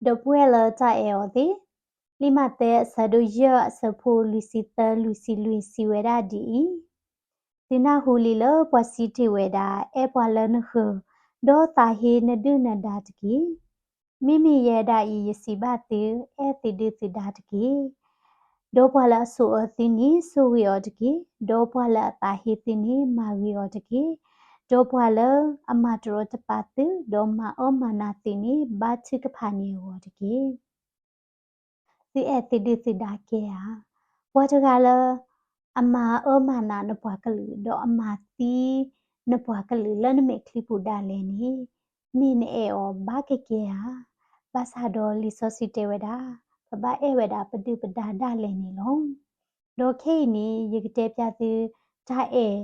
ဒီပုၢ်ဝဲၢ်လၢတၢ်အဲၣ်အီၤသ့ၣ်, လံာ်မးသဲအဆၢဒိၣ်ယဲၢ်အဆၢဖိလွံၢ်ဆံသၢလွံၢ်ဆံလွံၢ်စံးဝဲဒၣ်ဒ်အံၤ, သုနၢ်ဟူလံလၢပှၤစံးတ့ၢ်ဝဲဒၣ်, အဲၣ်ပှၤလၢနဃၢၤ, ဒီးသးဟ့နဒုၣ်နဒါတက့ၢ်. မ့မ့ၢ်ယဲဒၣ်အံၤယစံးဘၣ်သု, အဲၣ်သုဒုၣ်သုဒါတက့ၢ်. ဒီးပှၤလၢအဆိၣ်အၢသုန့ၣ်ဆိၣ်ဂ့ၤအီၤတက့ၢ်. ဒီးပှၤလၢအသးဟ့သုန့ၣ်မၤဂ့ၤအီၤတက့ၢ်. ဒီးပှၤလၢအမၤတရီတပါသု, ဒီးမၤအၢမၤနးသုန့ၣ် ဘါထုကဖၣ်န့ၢ်အဂီၢ်တက့ၢ်. သုအဲၣ်သုဒုၣ်သုဒါကဲဧါ. ပှၤတဂၤလၢ အမၤအၢမၤနးနပှၤကလုာ်, ဒီးအမၤသံနပှၤကလုာ်လၢနမဲာ်ချံပူၤဒၣ်လဲာ်န့ၣ်, မ့ၢ်နအဲၣ်အီၤဘၣ်ကကဲဧါ. ဘၣ်ဆၣ်ဒီးလံာ်စီဆှံတဲဝဲဒၣ်, ပဘၣ်အဲၣ်ဝဲဒၣ်ပဒုၣ်ပဒါဒၣ်လဲာ်န့ၣ်လီၤ. ဒီးခဲအံၤန့ၣ် ယကတဲပျၢ်သု တၢ်အဲၣ်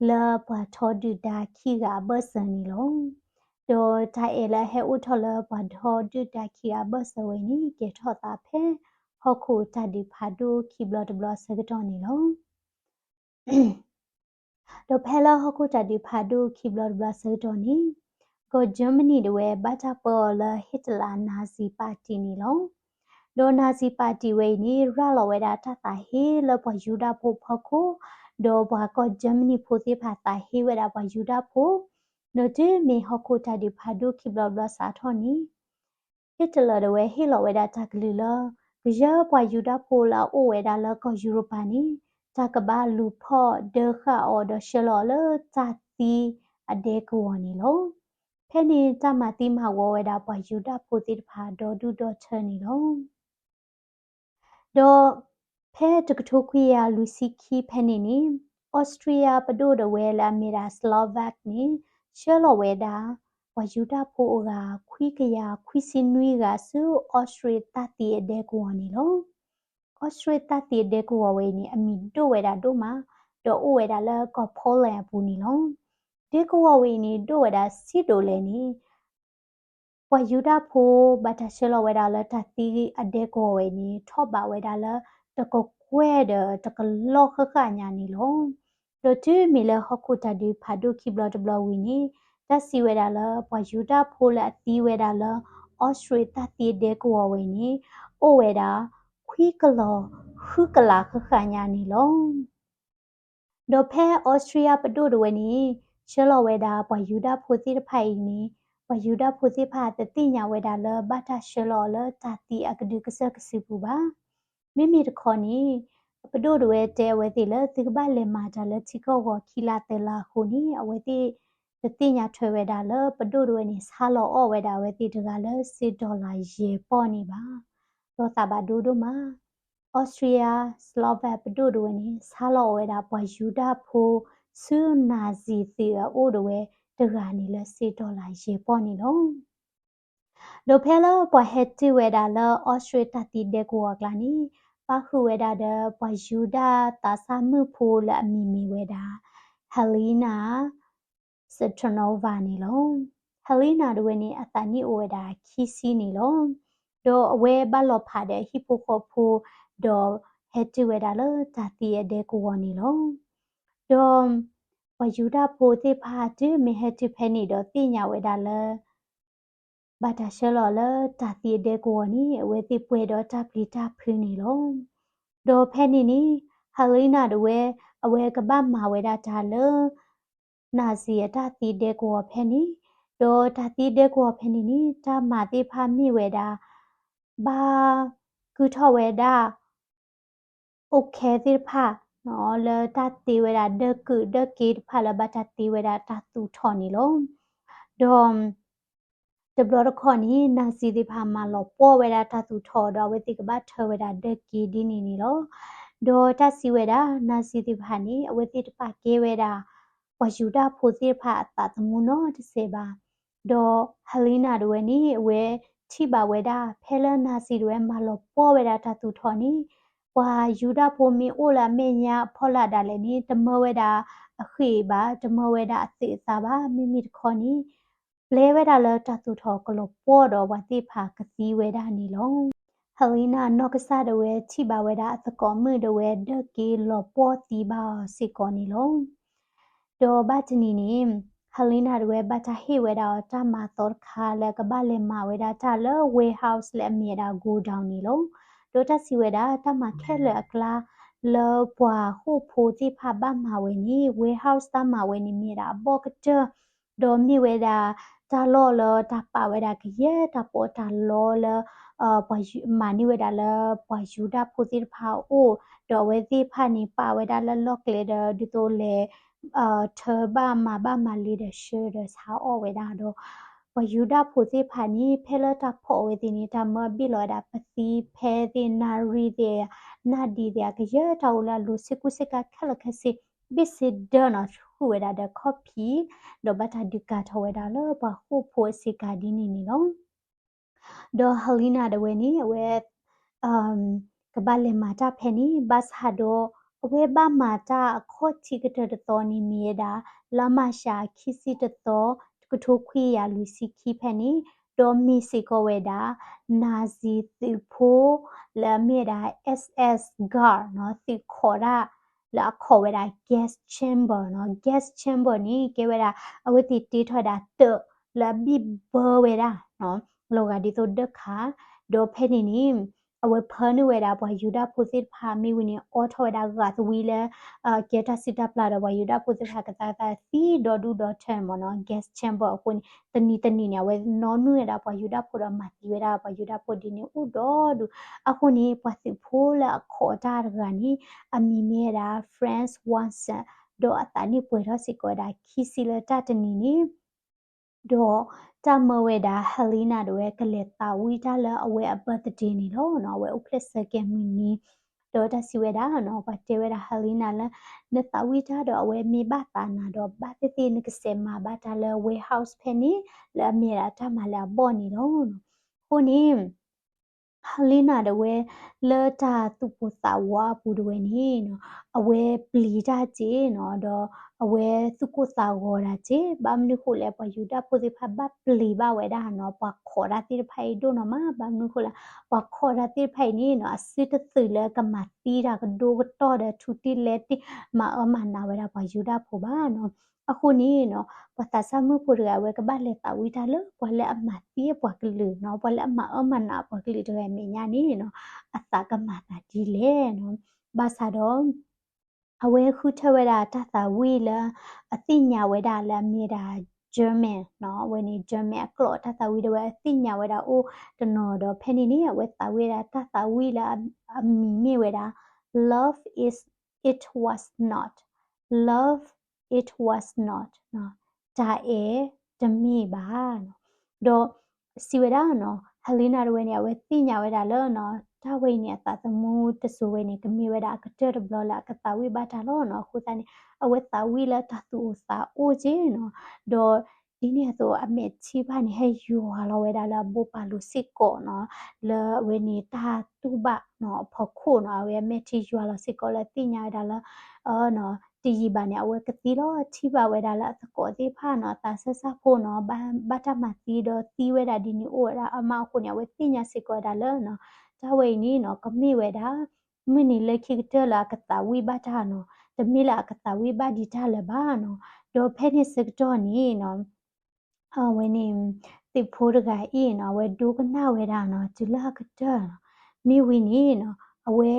လၢပှၤထီဒုၣ်ဒါခံဂၤအဘၢၣ်စၢၤန့ၣ်လီၤ. ဒီးတၢ်အဲၣ်လၢအဟဲအိၣ်ထီၣ်လၢပှၤထီဒုၣ်ဒါခံဂၤအဘၢၣ်စၢၤဝဲန့ၣ် ကဲထီၣ်သးဖဲ ဟီၣ်ခိၣ်တၢ်ဒုးဖးဒိၣ်ခံဘျီတဘျီအဆၢကတီၢ်န့ၣ်လီၤ. ဒီးဖဲလၢဟီၣ်ခိၣ်တၢ်ဒုးဖးဒိၣ်ခံဘျီတဘျီအဆၢကတီၢ်န့ၣ်, ကီၢ် Germany တဝဲဘၣ်တၢ်ပၢအီၤလၢ Hitler Nazi Party န့ၣ်လီၤ. ဒီး Nazi Party ဝဲအံၤန့ၣ် ရၤလီၤဝဲဒၣ်တၢ်သးဟ့လၢပှၤယူဒၤဖိဖီခိၣ်, ဒီးပှၤကီၢ် Germany ဖိသ့ၣ်တဖၣ်သးဟ့ဝဲဒၣ်ပှၤယူဒၤဖိ, ဒီးတုၤမ့ၢ်ဟီၣ်ခိၣ်တၢ်ဒုးဖးဒိၣ်ခံဘျီတဘျီစးထီၣ်န့ၣ် Hitler တဝဲဟ့ၣ်လီၤဝဲဒၣ်တၢ်ကလုၢ်လၢ ကယဲၢ်ပှၤယူဒၤဖိလၢအအိၣ်ဝဲဒၣ်လၢကီၢ်ယူရပၤန့ၣ် တၢ်ကဘၣ်လူၤဖီၣ်ဒၢဃာ်အီၤဒီးဆှၢလီၤအီၤလၢတၢ်သံအဒဲကဝီၤန့ၣ်လီၤ. ဖဲန့ၣ်တၢ်မၤသံမၤဝီဝဲဒၣ်ပှၤယူဒၤဖိသ့ၣ်တဖၣ်ဒီဒူၣ်ဒီထၢန့ၣ်လီၤ. ဒီးဖဲတကထိခွံကယၤလွံၢ်ဆံခံဖဲန့ၣ်န့ၣ်, Austria ပဒိၣ်တဝဲလၢအမ့ၢ်ဒၣ် Slovak န့ၣ် ဆှၢလီၤဝဲဒၣ် ပှၤယူဒၤဖိအဂၤ ခွံကယၤခွံဆံနွံဂၤဆူ Austria တၢ်သံအဒဲကဝီၤန့ၣ်လီၤ. Austria တၢ်သံအဒဲကဝီၤဝဲအံၤန့ၣ် အမံၤဒိၣ်ဝဲဒၣ်ဒိၣ်မး, ဒီးအိၣ်ဝဲဒၣ်လၢကီၢ် Poland အပူၤန့ၣ်လီၤ. ဒဲကဝီၤဝဲအံၤန့ၣ် ဒိၣ်ဝဲဒၣ်ဆံးဒိၣ်လဲၣ်န့ၣ် ပှၤယူဒၤဖိဘၣ်တၢ်ဆှၢလီၤဝဲဒၣ်လၢတၢ်သံအဒဲကဝီၤဝဲန့ၣ် ထီၣ်ဘးဝဲဒၣ်လၢတကကွဲၢ်ဒီးတကလီၢ်ဃၣ်ဃၣ်ညါန့ၣ်လီၤ. ဒီးတုၤမ့ၢ်လၢဟီၣ်ခိၣ်တၢ်ဒုးဖးဒိၣ်ခံဘျီတဘျီဝံၤန့ၣ်, တၢ်စံးဝဲဒၣ်လၢပှၤယူဒၤဖိလၢအသံဝဲဒၣ်လၢ Austria တၢ်သံအဒဲကဝီၤဝဲန့ၣ် အိၣ်ဝဲဒၣ် ခွံကလီၤဃုကလးဃၣ်ဃၣ်ညါန့ၣ်လီၤ. ဒီးဖဲ Austria ပဒိၣ်တဝဲန့ၣ် ဆှၢလီၤဝဲဒၣ်ပှၤယူဒၤဖိသ့ၣ်တဖၣ်အံၤန့ၣ်, ပှၤယူဒၤဖိသ့ၣ်တဖၣ်တသ့ၣ်ညါဝဲဒၣ်လၢဘၣ်တၢ်ဆှၢလီၤအီၤလၢတၢ်သံအကဒုကစၢၢ်ကစုပူၤဘၣ်. မ့မ့ၢ်တခီန့ၣ်, ပဒိၣ်တဝဲတဲအဝဲသ့ၣ်လၢသုကဘၣ်လဲၤမၤတၢ်လၢထံကီၢ်ဂီၤခံလါသၢလါအဃိန့ၣ်, အဝဲသ့ၣ်တသ့ၣ်ညါထွဲဝဲဒၣ်လၢပဒိၣ်တဝဲန့ၣ် ဆါလီၤအီၣ်ဝဲဒၣ်အဝဲသ့ၣ်တဂၤလၢစ့ dollar ယဲၢ်ပီၢ်န့ၣ်ဘၣ်. ဒီးသးဘၣ်ဒိဒိၣ်မး Austria Slovak ပဒိၣ်တဝဲန့ၣ် ဆါလီၤအီၣ်ဝဲဒၣ်ပှၤယူဒၤဖိဆူ Nazi သုးအအိၣ်တဝဲတဂၤန့ၣ်လၢစ့ dollar ယဲၢ်ပီၢ်န့ၣ်လီၤ. ဒီးဖဲလၢပှၤဟဲတုၤဝဲဒၣ်လၢ Austria တၢ်သံဒဲကဝီၤအကျါန့ၣ်, ပၣ်ဃုာ်ဝဲဒၣ်ဒီးပှၤယူဒၤသးစၢ်မုၣ်ဖိလၢအမံၤမ့ၢ်ဝဲဒၣ် Helena Smirnova န့ၣ်လီၤ. Helena တဝဲန့ၣ် အသးနံၣ်အိၣ်ဝဲဒၣ်ခံဆံန့ၣ်လီၤ. ဒီးအဝဲဘၣ်လီၤဖးဒီးအဟံၣ်ဖိဃီဖိ, ဒီးဟဲတုၤဝဲဒၣ်လၢတၢ်သံအဒဲကဝီၤန့ၣ်လီၤ. ဒီးပှၤယူဒၤဖိသ့ၣ်တဖၣ် တုၤမ့ၢ်ဟဲတုၤဖဲန့ၣ်ဒီးသ့ၣ်ညါဝဲဒၣ်လၢ ဘၣ်တၢ်ဆှၢလီၤလၢတၢ်သံအဒဲကဝီၤန့ၣ် အဝဲသ့ၣ်ပှဲၤဒီးတၢ်ပျံၤတၢ်ဖုးန့ၣ်လီၤ. ဒီးဖဲန့ၣ်န့ၣ် Helena တဝဲ အဝဲကဘၣ်မၤဝဲဒၣ်တၢ်လၢ Nazi အတၢ်သံဒဲကဝီၤဖဲန့ၣ်, ဒီးတၢ်သံဒဲကဝီၤဖဲန့ၣ်န့ၣ် တၢ်မၤသ့ၣ်တဖၣ်မ့ၢ်ဝဲဒၣ် ဘၣ်ကုၢ်ထီၣ်ဝဲဒၣ် အိၣ်ခဲသ့ၣ်တဖၣ် လၢတၢ်တ့ဝဲဒၣ်ဒၢကုၢ်ဒၢက့တဖၣ်လၢဘၣ်တၢ်တ့ဝဲဒၣ်တၢ်သူၣ်ထီၣ်န့ၣ်လီၤ. ဒီး တဘျီတခီၣ်န့ၣ် Nazi သ့ၣ်တဖၣ်မၤလီၤပှီၢ်ဝဲဒၣ်တၢ်သူၣ်ထီၣ်ဒီး အဝဲသ့ၣ်ကဘၣ်ထၢဝဲဒၣ်ဒၢက့ဒ်န့ၣ်န့ၣ်လီၤ. ဒီးတၢ်စံးဝဲဒၣ် Nazi သ့ၣ်တဖၣ်န့ၣ် အဝဲသ့ၣ်တပာ်ကဲဝဲဒၣ် ပှၤယူဒၤဖိသ့ၣ်တဖၣ်အသးသမူနီတစဲးဘၣ်. ဒီး Helena တဝဲန့ၣ် အဝဲထံၣ်ဘၣ်ဝဲဒၣ် ဖဲလၢ Nazi တဝဲမၤလီၤပှီၢ်ဝဲဒၣ်တၢ်သူၣ်ထီၣ်န့ၣ် ပှၤယူဒၤဖိမ့ၢ်အိၣ်လၢအမဲာ်ညါအဖီလာ်ဒၣ်လဲာ်န့ၣ် တမၢဝဲဒၣ်အဃ့ၢ်ဘၣ်, တမၢဝဲဒၣ်အသုးအသးဘၣ်. မ့မ့ၢ်တခီန့ၣ် ပျဲဝဲဒၣ်လၢတၢ်သူၣ်ထီၣ်ကလီၤပှီၢ်ဒီးပှၤသ့ၣ်တဖၣ်ကသံဝဲဒၣ်န့ၣ်လီၤ. Helena နီၢ်ကစၢ်ဒၣ်ဝဲထံၣ်ဘၣ်ဝဲဒၣ်အသကိးမုၣ်ဒၣ်ဝဲ ဒၢက့လီၤပှီၢ်သံဘၣ်အီၤစ့ၢ်ကီးန့ၣ်လီၤ. ဒီးဘၣ်တနံၤန့ၣ် Helena တဝဲဘၣ်တၢ်ဟ့ၣ်ဝဲဒၣ်အီၤတၢ်မၤအသီတခါလၢကဘၣ်လဲၤမၤဝဲဒၣ်တၢ်လၢ warehouse လၢအမ့ၢ်ဝဲဒၣ် godown န့ၣ်လီၤ. ဒီးတၢ်စံးဝဲဒၣ် တၢ်မၤခဲလၢာ်အကျါ လၢပှၤဃိာ်ဖိသ့ၣ်တဖၣ်ဘၣ်မၤဝဲန့ၣ် warehouse တၢ်မၤဝဲန့ၣ်မ့ၢ်ဝဲဒၣ်အဘီၣ်ကတၢၢ် ဒီးမ့ၢ်ဝဲဒၣ် တၢ်လီၢ်လၢတၢ်ပာ်ဝဲဒၣ်ကယဲၢ်တၢ်ပီးတၢ်လီလၢ ပှၤယူ မၤန့ၢ်ဝဲဒၣ်လၢပှၤယူဒၤဖိသ့ၣ်တဖၣ်အအိၣ်, ဒီးအဝဲသ့ၣ်တဖၣ်န့ၣ် ပာ်ဝဲဒၣ်လၢလီၢ်ကျဲဒီး ဒ်သိးလဲၤ ထၢဘၣ်မၤဘၣ်မၤလ့ၤဒီးဆှၢဒီးဆါအီၣ်ဝဲဒၣ်ဒီး ပှၤယူဒၤဖိသ့ၣ်တဖၣ်န့ၣ် ဖဲလၢတၢ်ဖီၣ်ဝဲသ့ၣ်န့ၣ် တၢ်မၢအဘ့ၣ်လီၤဝဲဒၣ် ပသံဖဲသ့ၣ် နၣ်ရံၣ်သ့ၣ် နၣ်ဒံသ့ၣ် အကယဲၢ်တၢ်အိၣ်လၢအလိၤ ဆ့ကူဆ့ကၤခဲလၢာ်ခဲဆ့ ဘ့ၣ်ဆ့ဒၢနီၤ ဃုာ်ဝဲဒၣ်ဒီးခီၣ်ဖံး ဒီးဘၣ်တၢ်ဒုးကၤထီၣ်ဝဲဒၣ်လၢပှၤဃိာ်ဖိအဆ့ကၤဒ်န့ၣ်န့ၣ်လီၤ. ဒီး Helena တဝဲန့ၣ် အဝဲ ကဘၣ်လဲၤမၤတၢ်ဖဲန့ၣ် ဘၣ်ဆၣ်ဒီး အဝဲဘၣ်မၤတၢ်အခီၣ်ထံးကတၢၢ်တသီန့ၣ်မ့ၢ်ဝဲဒၣ် လါမၤရှး ခံဆံတသီ တကထိခွံကယၤလွံၢ်ဆံခံဖဲန့ၣ် ဒီးမ့ၢ်စ့ၢ်ကီးဝဲဒၣ် Nazi သုးဖိ လၢအမ့ၢ်ဝဲဒၣ် SS Guard နီၤ သုးခိးတၢ် လၢအခိးဝဲဒၣ် gas chamber နီၤ gas chamber န့ၣ် ကဲဝဲဒၣ် အဝဲသ့ၣ်တ့ထီၣ်ဝဲဒၣ်တၢး လၢအဘံၣ်ဘၢဝဲဒၣ် လီၤဂာ်ဒ်သိးဒၢခး ဒီးဖဲန့ၣ်န့ၣ် အဝဲဖၢနုာ်ဝဲဒၣ်ပှၤယူဒၤဖိသ့ၣ်တဖၣ် မ့ၢ်ဝံၤန့ၣ် အိးထီၣ်ဝဲဒၣ်ဂာ်သဝံလၢ ကဲတၢ်စုၣ်တၢ်ပျၢ်ဒီးပှၤယူဒၤဖိသ့ၣ်တဖၣ် ကသးသးသံဒီဒူၣ်ဒီထၢမ့ၢ်နီၤ gas chamber အဃိန့ၣ် တနံၤတနံၤန့ၣ် အဝဲနီၣ်နုာ်ဝဲဒၣ်ပှၤယူဒၤဖိဒီးမၤသံဝဲဒၣ်ပှၤယူဒၤဖိဒ်န့ၣ်အိၣ်ဒီဒူၣ် အဃိန့ၣ် ပှၤသုးဖိလၢအခိးတၢ်တဂၤန့ၣ် အမံၤမ့ၢ်ဝဲဒၣ် Franz Wurst ဒီးအသးနံၣ်ပှဲၤထီၣ်စ့ၢ်ကီးဝဲဒၣ်ခံဆံလၢတၢ်တနံၤန့ၣ် ဒီးတၢ်မၢဝဲဒၣ် Helena တဝဲ ကလဲၤသးဝံၣ်တၢ်လၢအဝဲအ birthday န့ၣ်လီၤ. အဝဲအိၣ်ဖျဲၣ်ဆၢကဲၤမုၢ်နံၤ ဒီးတၢ်စံးဝဲဒၣ်နီၤ ပှၤတဲဝဲဒၣ် Helena လၢ နသးဝံၣ်တၢ်ဒီးအဝဲမ့ၢ်ဘၣ်သးနၤဒီး ဘၣ်သ့ၣ်သ့ၣ်နကစဲးမၤဘၣ်တၢ်လၢ warehouse ဖဲန့ၣ် လၢအမ့ၢ်ဒၣ်တၢ်မၤလၢအဘီၣ်န့ၣ်လီၤ. အဃိန့ၣ် Helena တဝဲ လၢတၢ်သူၣ်ပိၢ်သးဝးအပူၤတဝဲန့ၣ်နီၤ အဝဲပျံၤတၢ်က့နီၤ ဒီးအဝဲသူၣ်ကိၢ်သးဂီၤဒၣ်က့ ဘၣ်မနုၤဃိလဲၣ် ပှၤယူဒၤဖိသ့ၣ်တဖၣ်ဘၣ်ပျံၤဘၣ်ဝဲဒၣ်နီၤ ပှၤခိးတၢ်သ့ၣ်တဖၣ်အံၤဒိၣ်နီၤမး ဘၣ်မနုၤဃိလဲၣ် ပှၤခိးတၢ်သ့ၣ်တဖၣ်အံၤန့ၣ်နီၤ အစုတသုးလၢကမၤသံတၢ်ကဒိကတီၢ်ဒီးထူတ့ၢ်လဲတ့ၢ် မၤအၢမၤနးဝဲဒၣ်ပှၤယူဒၤဖိဘၣ်နီၤ အဃိန့ၣ်နီၤ ပှၤသးစၢ်မုၣ်ဖိတဂၤအဝဲကဘၣ်လဲၤသးဝံၣ်တၢ်လၢ ပှၤလၢအမၤသံအပှၤကလုာ်နီၤ ပှၤလၢအမၤအၢမၤနးအပှၤကလုာ်တဂၤမဲာ်ညါန့ၣ်နီၤ အသးကမၤသးဒ်လဲၣ်နီၤ ဘၣ်ဆၣ်ဒီး အဝဲဃုထၢဝဲဒၣ်တၢ်သးဝံၣ်လၢ အသ့ၣ်ညါဝဲဒၣ်လၢအမ့ၢ်ဝဲဒၣ် German နီၤ အဝဲန့ၣ် German အကျိာ်တၢ်သးဝံၣ်တဝဲ အသ့ၣ်ညါဝဲဒၣ်အိၣ်တနီၤဒီး ဖဲန့ၣ်န့ၣ် အဝဲသးဝံၣ်ဝဲဒၣ်တၢ်သးဝံၣ်လၢအမံၤမ့ၢ်ဝဲဒၣ် Love is, it was not, love, it was not နီၤ တၢ်အဲၣ်တမ့ၢ်ဘၣ်နီၤ ဒီးစံးဝဲဒၣ်နီၤ Helena တဝဲန့ၣ် အဝဲသ့ၣ်ညါဝဲဒၣ်လၢနီၤ တၢ်ဝဲအံၤန့ၣ် အသးသမူတစိၤဝဲန့ၣ် ကမ့ၢ်ဝဲဒၣ်အကတၢၢ်တဘျီလၢအကသးဝံၣ်ဘၣ်တၢ်လီၤနီၤ အဃိသတးန့ၣ် အဝဲသးဝံၣ်လၢတၢ်သူၣ်အိၣ်သးအိၣ်က့နီၤ ဒီးဒ်န့ၣ်အသိး အမဲာ်ထံဘၣ်န့ၣ် ဟဲယွၤလီၤဝဲဒၣ်လၢအဘိပာ်လိၤစ့ၢ်ကီးနီၤ လၢအဝဲန့ၣ်တၢ်တူၢ်ဘၣ်နီၤ အဖီခိၣ်နီၤ အဝဲအမဲာ်ထံယွၤလီၤစ့ၢ်ကီးလၢသ့ၣ်ညါဝဲဒၣ်လၢ တယံာ်ဘၣ်န့ၣ် အဝဲကသံလီၤထံၣ်ဘၣ်ဝဲဒၣ်လၢအသကိးသ့ၣ်တဖၣ်နီၤ အသးစၢ်စၢ်ဖိနီၤ ဘၣ်တၢ်မၤသံဒီးသံဝဲဒၣ်ဒ်န့ၣ်အိၣ်ဝဲဒၣ်အါမးအဃိန့ၣ် အဝဲသ့ၣ်ညါစ့ၢ်ကီးဝဲဒၣ်လၢနီၤ တၢ်ဝဲအံၤန့ၣ်နီၤ ကမ့ၢ်ဝဲဒၣ် မုၢ်နံၤလၢခံကတၢၢ်လၢအကသးဝံၣ်ဘၣ်တၢ်နီၤ တမ့ၢ်လၢအကသးဝံၣ်ဘၣ်ဒံးတၢ်လၢၤဘၣ်နီၤ ဒီးဖဲန့ၣ်ဆၢကတီၢ်န့ၣ်နီၤ အဝဲန့ၣ် သုးဖိတဂၤအံၤနီၤ အဝဲဒိကနၣ်ဝဲဒၣ်နီၤ တုၤလၢအကတၢၢ်နီၤ မ့ၢ်ဝံၤန့ၣ်နီၤ အဝဲ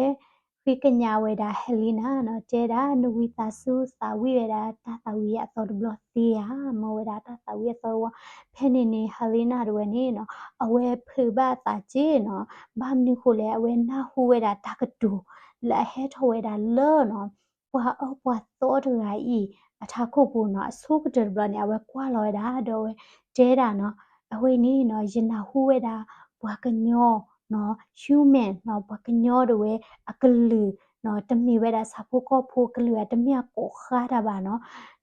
ဃ့ကညးဝဲဒၣ် Helena နီၤ တဲဒၣ် နဝံသးစူၤသးဝံၣ်ဝဲဒၣ်တၢ်သးဝံၣ်အသီတဘျီသ့ဧါ မၢဝဲဒၣ်တၢ်သးဝံၣ်အသီတဝီ ဖဲန့ၣ်န့ၣ် Helena တဝဲန့ၣ်နီၤ အဝဲဖုးဘၣ်အသးက့နီၤ ဘၣ်မနုၤဃိလဲၣ် အဝဲနၢ်ဟူဝဲဒၣ်တၢ်ကတိၤ လၢအဟဲထီၣ်ဝဲဒၣ်လၢနီၤ ပှၤအၢပှၤသီတဂၤအံၤ အထးခိၣ်ပူၤနီၤ အဆိကတၢၢ်တဘျီန့ၣ် အဝဲကွၢ်လီၤဝဲဒၣ် ဒီးအဝဲတဲဒၣ်နီၤ အဝဲန့ၣ်နီၤ ယနၢ်ဟူဝဲဒၣ် ပှၤကညီနီၤ human နီၤ ပှၤကညီတဝဲ အကလုာ်နီၤ တမ့ၢ်ဝဲဒၣ်ဆၣ်ဖိကီၢ်ဖိကလုာ် တမ့ၢ်အကိးဃါတၢ်ဘၣ်နီၤ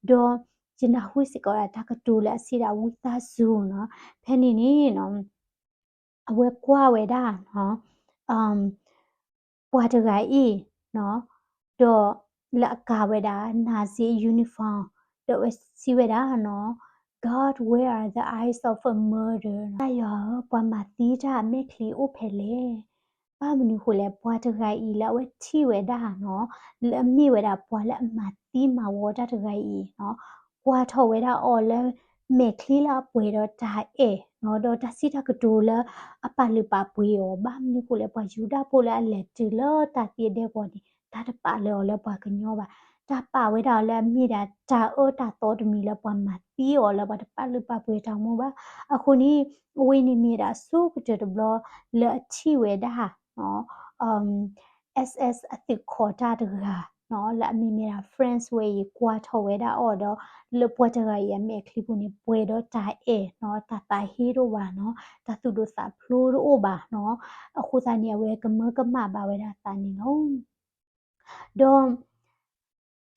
ဒီးယနၢ်ဟူစ့ၢ်ကီးဒၣ်တၢ်ကတိၤလၢအစံးဒၣ်ဝံသးစူၤနီၤ ဖဲန့ၣ်န့ၣ်နီၤ အဝဲကွၢ်ဝဲဒၣ်နီၤ ပှၤတဂၤအံၤနီၤ ဒီးလၢအကၤဝဲဒၣ် Nazi uniform ဒီးအဝဲစံးဝဲဒၣ်နီၤ God, where are the eyes of a murderer နီၤ တၢ်ယွၤဧၢ ပှၤမၤသံတၢ်အမဲာ်ချံအိၣ်ဖဲလဲၣ် ဘၣ်မနုၤဃိလဲၣ် ပှၤတဂၤအံၤလၢအဝဲထံၣ်ဝဲဒၣ်နီၤ လၢအမ့ၢ်ဝဲဒၣ်ပှၤလၢအမၤသံမၤဝီတၢ်တဂၤအံၤနီၤ ကွၢ်ထီၣ်ဝဲဒၣ်အီၤလၢ မဲာ်ချံလၢအပှဲၤဒီးတၢ်အဲၣ်နီၤ, ဒီးတၢ်စံးတၢ်ကတိၤလၢအပာ်လုၢ်ပာ်ပှ့ၤအီၤ, ဘၣ်မနုၤဃိလဲၣ် ပှၤယူဒၤဖိလၢအလဲၤတုၤလၢတၢ်သံအဒဲကဝီၤန့ၣ် တၢ်တပာ်လၢအီၤလၢပှၤကညီဘၣ်, တၢ်ပာ်ဝဲဒၣ်အီၤလၢအမ့ၢ်ဒၣ်တၢ်အၢတၢ်သီတမံၤလၢပှၤမၤသံအီၤလၢပှၤတပာ်လုၢ်ပာ်ပှ့ၤတၢ်မူဘၣ်. အဃိန့ၣ် အဝဲန့ၣ်မ့ၢ်ဒၣ်အဆိကတၢၢ်တဘျီလၢအထံၣ်ဝဲဒၣ် SS အသုးခိးတၢ်တဂၤနီၤ လၢအမ့ၢ်မ့ၢ်ဒၣ် France ဝဲအံၤ ကွၢ်ထီၣ်ဝဲဒၣ်အီၤဒီး လၢပှၤတဂၤအံၤအမဲာ်ချံပူၤန့ၣ် ပှဲၤဒီးတၢ်အဲၣ်နီၤ, တၢ်သးဟ့တအိၣ်ဘၣ်နီၤ, တၢ်သူၣ်ဒိၣ်သးဖျိးတအိၣ်ဘၣ်နီၤ. အဃိသတးန့ၣ် အဝဲကမၢကမၣ်ဘၣ်ဝဲဒၣ်အသးန့ၣ်လီၤ. ဒီး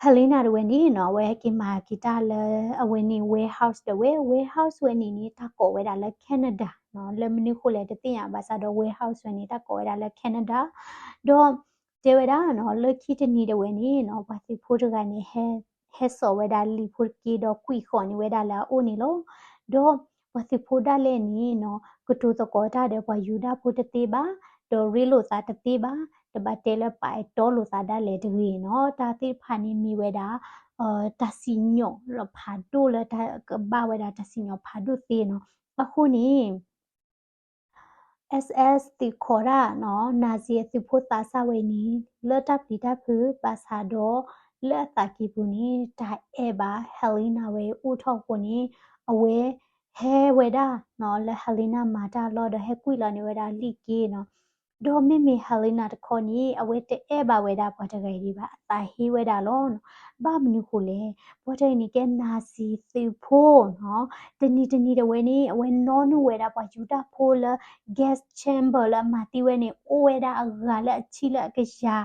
Helena တဝဲန့ၣ်နီၤ အဝဲဟဲက့ၤမၤက့ၤတၢ်လၢ အဝဲန့ၣ် warehouse တဝဲ, warehouse ဝဲန့ၣ်န့ၣ် တၢ်ကိးဝဲဒၣ်လၢ Canada နီၤ, လၢမနုၤဃိလဲၣ်တသ့ၣ်ညါဘၣ်ဆၣ်ဒီး warehouse ဝဲန့ၣ် တၢ်ကိးဝဲဒၣ်လၢ Canada ဒီး တဲဝဲဒၣ်နီၤ လၢခံတနံၤတဝဲန့ၣ်နီၤ ပှၤသုးဖိတဂၤန့ၣ် ဟဲ ဟဲစိာ်ဝဲဒၣ်လံာ်ဖိတက့ဒီးကွံာ်ဃီၤန့ၢ်ဝဲဒၣ်လၢအအိၣ်န့ၣ်လီၤ. ဒီးပှၤသုးဖိဒၣ်လဲာ်န့ၣ်နီၤ ကတိၤသကိးတၢ်ဒီးပှၤယူဒၤဖိတသ့ဘၣ်, ဒီးရ့လိာ်သးတသ့ဘၣ်, တဘၣ်တဲလၢပာ်အဲၣ်တီလိာ်သးဒၣ်လဲာ်တဂ့ၤနီၤ. တၢ်သ့ၣ်တဖၣ်န့ၣ်မ့ၢ်ဝဲဒၣ် တၢ်စံၣ်ညီၣ်လၢဖးဒိၣ်လၢတၢ်ကဘၣ်ဝဲဒၣ်တၢ်စံၣ်ညီၣ်ဖးဒိၣ်သ့နီၤ. အဃိန့ၣ် SS သုးခိးတၢ်နီၤ Nazi အသုးဖိသးစၢ်ဝဲန့ၣ် လၢတၢ်ပျံၤတၢ်ဖုးဘၣ်ဆၣ်ဒီး လၢအသးကံၢ်ပူၤန့ၣ် တၢ်အဲၣ်ဘၣ် Helena ဝဲအိၣ်ထီၣ်အဃိန့ၣ် အဝဲဟဲဝဲဒၣ်နီၤ လၢ Helena မၤတၢ်အလီၢ်ဒီးဟဲကွံာ်လီၤန့ၢ်ဝဲဒၣ်လံာ်က့နီၤ. ဒီးမ့မ့ၢ် Helena တခီန့ၣ် အဝဲတအဲၣ်ဘၣ်ဝဲဒၣ်ပှၤတဂၤအံၤဒံးဘၣ် အသးဟ့ဝဲဒၣ်လီၤ. ဘၣ်မနုၤဃိလဲၣ် ပှၤတဂၤန့ၣ်ကဲ Nazi သုးဖိနီၤ, တနံၤတနံၤတဝဲန့ၣ် အဝဲနီၣ်န့ၢ်ဝဲဒၣ်ပှၤယူဒၤဖိလၢ gas chamber လၢအမၤသံဝဲန့ၣ် အိၣ်ဝဲဒၣ်အဂၤလၢအဆံလၢအကယၤ,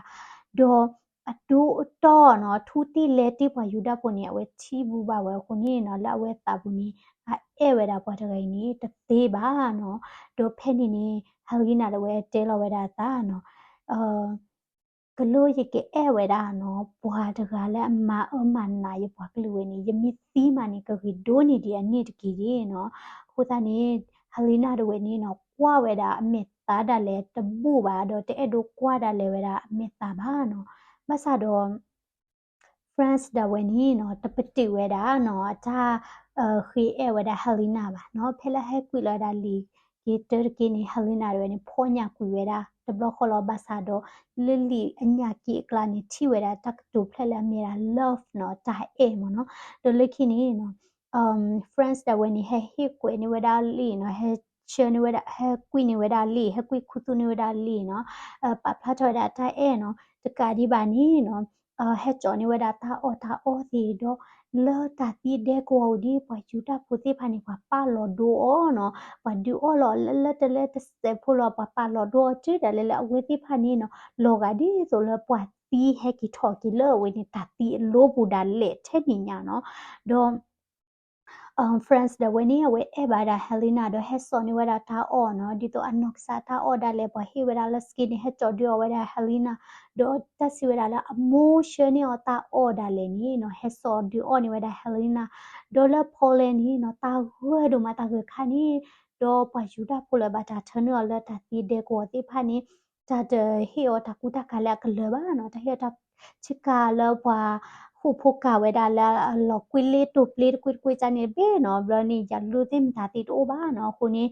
ဒီးအဒိအတီၢ်နီၤ ထူတ့ၢ်လဲၤတ့ၢ်ပှၤယူဒၤဖိန့ၣ် အဝဲထံၣ်ဘူးဘၣ်ဝဲအဃိန့ၣ်နီၤ လၢအဝဲသးပူၤန့ၣ် အအဲၣ်ဝဲဒၣ်ပှၤတဂၤအံၤန့ၣ် တသ့ဘၣ်နီၤ. ဒီးဖဲန့ၣ်န့ၣ် Helena တဝဲတဲလီၤဝဲဒၣ်အသးနီၤ ကလိယကအဲၣ်ဝဲဒၣ်နီၤ ပှၤတဂၤလၢအမၤအၢမၤနးယပှၤကလုာ်ဝဲန့ၣ် ယမ့ၢ်သံမးန့ၣ် ကဂ့ၤဒိၣ်န့ၢ်ဒံးအန့ၣ်တက့ၢ်နီၤ. အဃိသတးန့ၣ် Helena တဝဲန့ၣ်နီၤ ကွၢ်ဝဲဒၣ်အမဲာ်သးဒၣ်လဲာ်တဘူၣ်ဘၣ် ဒီးတအဲၣ်ဒိးကွၢ်ဒၣ်လဲာ်ဝဲဒၣ်အမဲာ်သးဘၣ်နီၤ. ဘၣ်ဆၣ်ဒီး France ဒၣ်ဝဲန့ၣ်နီၤ တပတုာ်ဝဲဒၣ်နီၤ အတၢ်ဃ့အဲၣ်ဝဲဒၣ် Helena ဘၣ်နီၤ. ဖဲလၢဟဲကွံာ်လီၤဝဲဒၣ်လံာ်က့တၢတက့န့ၣ် Helena တဝဲန့ၣ် ဖီၣ်ညၣ်ကွံာ်ဝဲဒၣ်တဘျီဃီလီၤ. ဘၣ်ဆၣ်ဒီး လၢလံာ်အညၣ်က့အကျါန့ၣ် ထံၣ်ဝဲဒၣ်တၢ်ကတိၤဖျဲၣ်လၢအမ့ၢ်ဒၣ် love နီၤ တၢ်အဲၣ်မ့ၢ်နီၤ. ဒီးလၢခံန့ၣ်နီၤ France ဒၣ်ဝဲန့ၣ် ဟဲဟ့ၣ်ကွဲးန့ၢ်ဝဲဒၣ်လံာ်နီၤ ဟဲဆှၢန့ၢ်ဝဲဒၣ် ဟဲကွံာ်န့ၢ်ဝဲဒၣ်လံာ် ဟဲကွံာ်ခူသူၣ်န့ၢ်ဝဲဒၣ်လံာ်နီၤ ပာ်ဖျါထီၣ်ဝဲဒၣ်တၢ်အဲၣ်နီၤ. တကးဒံးဘၣ်န့ၣ်နီၤ ဟဲကၠီန့ၢ်ဝဲဒၣ်တၢ်အီၣ်တၢ်အီသ့ၣ်ဒီး လၢတၢ်သံဒဲကဝီၤအံၤန့ၣ် ပှၤယူဒၤဖိသ့ၣ်တဖၣ်န့ၣ် ပှၤပာ်လီၤဒိအီၤနီၤ ပှၤဒုးအီၣ်လီၤလၢလၢတလၢတစဲးဖိလီၤ ပှၤပာ်လီၤဒိအီၤတုၤဒၣ်လဲာ်လၢအဝဲသ့ၣ်တဖၣ်န့ၣ်နီၤ လီၤဂာ်ဒ်သိးလၢပှၤသံဟဲက့ၤထီၣ်က့ၤလၢအဝဲန့ၣ် တၢ်သံအလိပူၤဒၣ်လဲာ်ထဲန့ၣ်ညါနီၤ. ဒီး France ဒၣ်ဝဲန့ၣ် အဝဲအဲၣ်ဘၣ်ဒၣ် Helena ဒီး ဟဲစိာ်န့ၢ်ဝဲဒၣ်တၢ်အီၣ်နီၤ ဒ်သိးအနီၢ်ကစၢ်တၢ်အီၣ်ဒၣ်လဲာ် ပှၤဟ့ၣ်ဝဲဒၣ်လၢ skin န့ၣ် ဟဲကၠီဒုးအီၣ်ဝဲဒၣ် Helena ဒီးတၢ်စံးဝဲဒၣ်လၢအမိၢ်ဆှၢန့ၢ်အီၤတၢ်အီၣ်ဒၣ်လဲာ်န့ၣ်နီၤ ဟဲစိာ်ဒုးအီၣ်န့ၢ်ဝဲဒၣ် Helena ဒီးလၢ Poland န့ၣ်နီၤ တၢ်ဂၢၢ်ဒိၣ်မးတၢ်ဂၢၢ်ခါန့ၣ် ဒီးပှၤယူဒၤဖိလၢဘၣ်တၢ်ထၢနုာ်အီၤလၢတၢ်သံဒဲကဝီၤသ့ၣ်တဖၣ်န့ၣ် တၢ်တဟ့ၣ်အီၤတၢ်ကူတၢ်ကၤလၢအကလၢၤဘၣ်နီၤ တၢ်ဟ့ၣ်အီၤတၢ်ဆ့ကၤလၢပှၤဃိာ်ဖိကၤဝဲဒၣ်လၢအလီၤကွံလ့တိာ်ပျ့တကွ့တကွ့ကန့ၣ်တဘ့ၣ်နီၤ ဘျီန့ၣ် ယၤလူသ့ၣ်မတၤသ့တအိၣ်ဘၣ်နီၤ အဃိန့ၣ်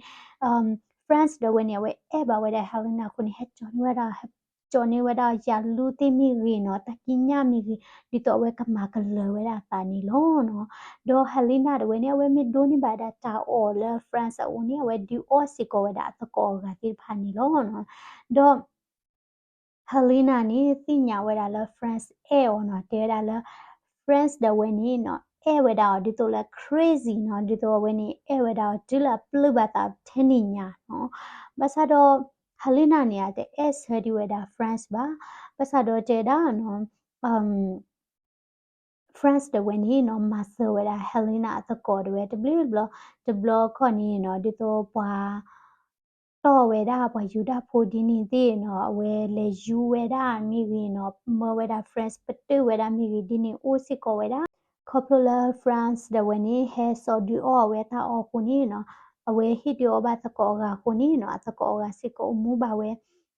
France ဒၣ်ဝဲန့ၣ် အဝဲအဲၣ်ဘၣ်ဝဲဒၣ် Helena အဃိန့ၣ် ဟဲကၠီန့ၢ်ဝဲဒၣ် ဟဲကၠီန့ၢ်ဝဲဒၣ်ယၤလူသ့ၣ်မ့ၢ်ဂ့ၤနီၤ တၢ်ကံးညာ်မ့ၢ်ဂ့ၤ ဒ်သိးအဝဲကမၤကလၢၤဝဲဒၣ်အသးန့ၣ်လီၤနီၤ. ဒီး Helena တဝဲန့ၣ် အဝဲမ့ၢ်ဒိးန့ၢ်ဘၣ်ဒၣ်တၢ်အီၣ်လၢ France အအိၣ်န့ၣ် အဝဲဒုးအီၣ်စ့ၢ်ကီးဝဲဒၣ်အသကိးအဂၤသ့ၣ်တဖၣ်န့ၣ်လီၤနီၤ. ဒီး Helena န့ၣ် သ့ၣ်ညါဝဲဒၣ်လၢ France အဲၣ်အီၤနီၤ တဲဝဲဒၣ်လၢ France ဒၣ်ဝဲန့ၣ်နီၤ အဲၣ်ဝဲဒၣ်အီၤဒ်သိးလၢ crazy နီၤ ဒ်သိးအဝဲန့ၣ် အဲၣ်ဝဲဒၣ်အီၤတုၤလၢအပျုၢ်ဘၣ်သးထဲန့ၣ်ညါနီၤ. ဘၣ်ဆၣ်ဒီး Helena န့ၣ် အတအဲၣ်ဆၢဒံးဝဲဒၣ် France ဘၣ်. ဘၣ်ဆၣ်ဒီးတဲဒၣ်နီၤ France ဒၣ်ဝဲန့ၣ်နီၤ မၤစၢၤဝဲဒၣ် Helena အသကိးဒၣ်ဝဲတဘျုးဘျီ တဘျီခီန့ၣ်နီၤ ဒ်သိးပှၤ တီၢ်ဝဲဒၣ်ပှၤယူဒၤဖိဒ်န့ၣ်သ့ၣ်နီၤ အဝဲလဲၤယူဝဲဒၣ်မ့ၢ်ဂ့ၤနီၤ မၢဝဲဒၣ် France ပတုာ်ဝဲဒၣ်မ့ၢ်ဂ့ၤဒ်န့ၣ် အိၣ်စ့ၢ်ကီးဝဲဒၣ်. ခီဖျိလၢ France ဒၣ်ဝဲန့ၣ် ဟဲစိာ်ဒုးအီၣ်ဝဲတၢ်အီၣ်အဃိန့ၣ်နီၤ အဝဲဟ့ၣ်ဒုးအီၣ်ဘၣ်သကိးအဂၤအဃိန့ၣ်နီၤ အသကိးအဂၤစ့ၢ်ကီးအိၣ်မူဘၣ်ဝဲ